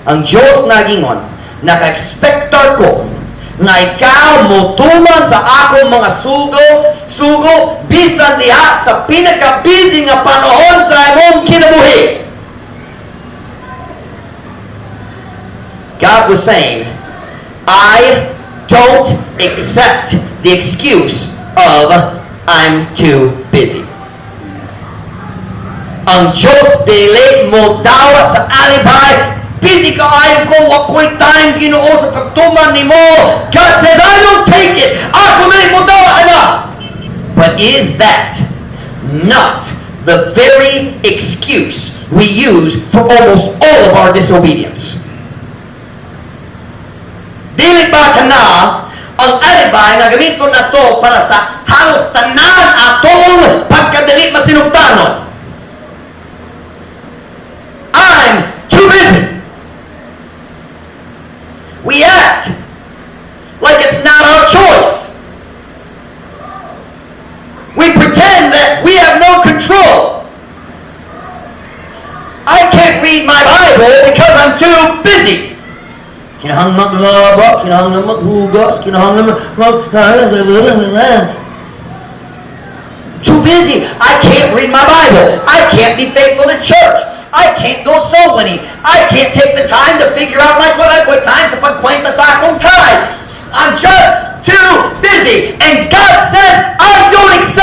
Ang Diyos nagingon, naka-expectar ko nga ikaw motuman sa akong mga sugo bisan diha sa pinaka-busy nga panahon sa imong kinabuhi. God was saying, "I don't accept the excuse of 'I'm too busy.'" Ang Diyos dili mo dawat sa alibay, "Busy kaayo ko, wa ko'y time, Ginoo, sa pagtuman nimo." God says, "I don't take it. Ako dili mo dawat ana." But is that not the very excuse we use for almost all of our disobedience? Dili ba kana ang alibay nga gamiton nato para sa halos tanan atong pagkadili masinugtanon? "I'm too busy." We act like it's not our choice. We pretend that we have no control. "I can't read my Bible because I'm too busy. Kinahanglan maglaba, kinahanglan maghugas, kinahanglan mag. Too busy. I can't read my Bible. I can't be faithful to church. I can't go soul winning. I can't take the time to figure out my what time sa pagkwenta sa akong tithe. I'm just too busy." And God says, "I don't accept